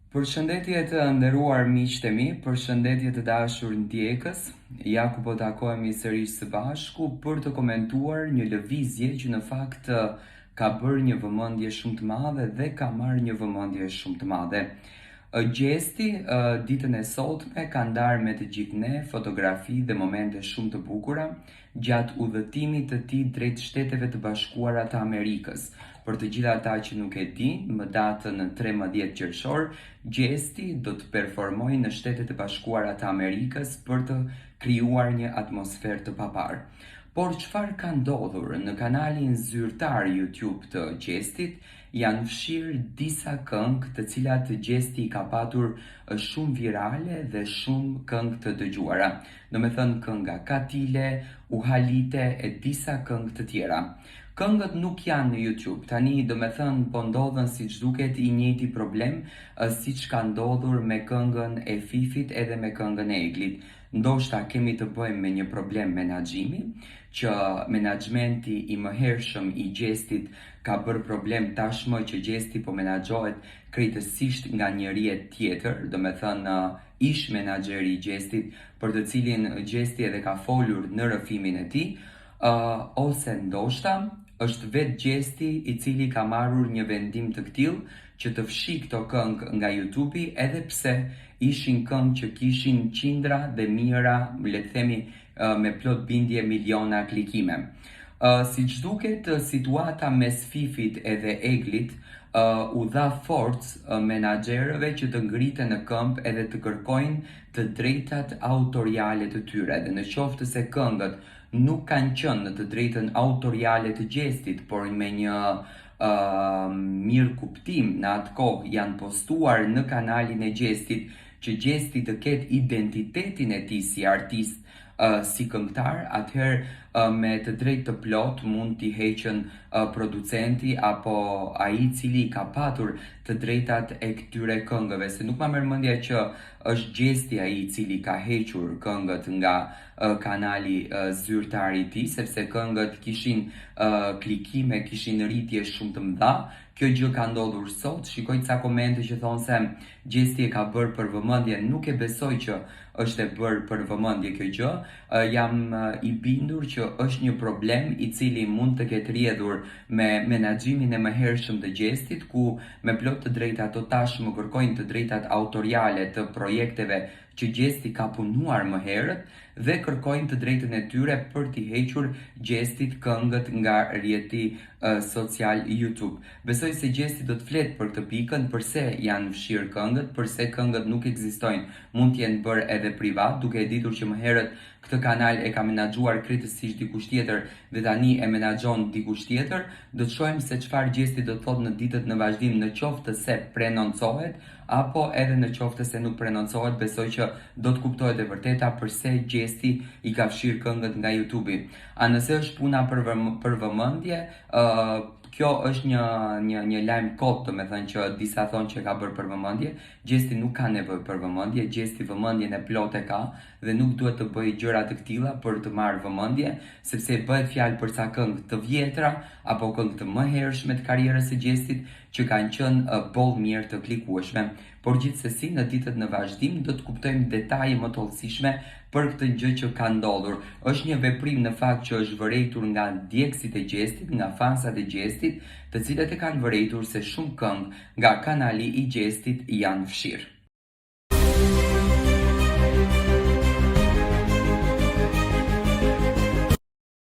Përshëndetje të nderuar miqtë e mi, përshëndetje të dashur ndjekës. Ja ku po takohemi sërish së bashku për të komentuar një lëvizje që në fakt ka bërë një vëmendje shumë të madhe dhe ka marrë një vëmendje shumë të madhe. Gjesti ditën e sotme ka ndarë me të gjithë ne fotografi dhe momente shumë të bukura gjatë udhëtimit të tij drejt Shteteve të Bashkuara të Amerikës. Për të gjithë ata që nuk e dinë, më datën 13 qershor, Gjesti do të performojë në Shtetet e Bashkuara të Amerikës për të krijuar një atmosferë të paparë. Por çfarë ka ndodhur? Në kanalin zyrtar YouTube të Gjestit janë fshirë disa këngë të cilat Gjesti i ka patur shumë virale dhe shumë këngë të dëgjuara. Domethënë kënga Katile, Uhalite e disa këngë të tjera. Këngët nuk janë në YouTube, tani domethënë po ndodhën siç duket i njëjti problem siç ka ndodhur me këngën e Fifit edhe me këngën e Eglit. Ndoshta kemi të bëjmë me një problem menaxhimi, që menaxhmenti i mëhershëm i Gjestit ka bërë problem tashmë që Gjesti po menaxhohet krejtësisht nga një rrjet tjetër, domethënë ish menaxheri i Gjestit, për të cilin Gjesti edhe ka folur në rrëfimin e tij, ose ndoshta është vetë Gjesti i cili ka marrur një vendim të këtillë që të fshijë këto këngë nga YouTube-i edhe pse ishin këngë që kishin qindra dhe mijëra, le të themi me plot bindje miliona klikime. Siç duket situata mes Fifit edhe Eglit u dha forcë menaxherëve që të ngriten në këmbë edhe të kërkojnë të drejtat autoriale të tyre dhe në qoftë se këngët nuk kanë qenë në të drejtën autoriale të Gjestit, por me një mirëkuptim në atë kohë janë postuar në kanalin e Gjestit që Gjesti të ketë identitetin e tij si artist, si këngëtar, atëherë me të drejtë të plotë mund t'i heqën producenti apo ai i cili i ka patur të drejtat e këtyre këngëve, se nuk ma merr mendja që është Gjesti ai i cili ka hequr këngët nga kanali zyrtar i tij, sepse këngët kishin klikime, kishin rritje shumë të mëdha. Kjo gjë ka ndodhur sot, shikoj ca komente që thonë se Gjesti e ka bërë për vëmendje, nuk e besoj që është e bërë për vëmendje kjo gjë, jam i bindur që është një problem i cili mund të ketë rrjedhur me menaxhimin e mëhershëm të Gjestit, ku me plot të drejtë ato tashmë kërkojnë të drejtat autoriale të projekteve që Gjesti ka punuar më herët dhe kërkojnë të drejtën e tyre për t'i hequr Gjestit këngët nga rrjeti social YouTube. Besoj se Gjesti do të flet për këtë pikën, përse janë fshirë këngët, përse këngët nuk ekzistojnë, mund të jenë bërë edhe privat, duke e ditur që më herët këtë kanal e ka menaxhuar krejtësisht dikush tjetër dhe tani e menaxhon dikush tjetër, do të shohim se çfarë Gjesti do të thotë në ditët në vazhdim në qoftë se prononcohet apo edhe në qoftë se nuk prononcohet besoj që do të kuptohet e vërteta përse Gjesti i ka fshirë këngët nga YouTube-i. A nëse është puna për për vëmendje, ë kjo është një një një lajm kot, domethënë që disa thonë që e ka bërë për vëmendje, Gjesti nuk ka nevojë për vëmendje, Gjesti vëmendjen e plotë e ka dhe nuk duhet të bëjë gjëra të këtilla për të marrë vëmendje, sepse bëhet fjalë për ca këngë të vjetra apo këngë të mëhershme të karrierës së Gjestit që kanë qenë boll mirë të klikueshme. Por gjithsesi në ditët në vazhdim do të kuptojmë detaje më të hollësishme për këtë gjë që ka ndodhur. Është një veprim në fakt që është vërejtur nga ndjekësit e Gjestit, nga fansat e Gjestit, të cilët e kanë vërejtur se shumë këngë nga kanali i Gjestit janë fshirë.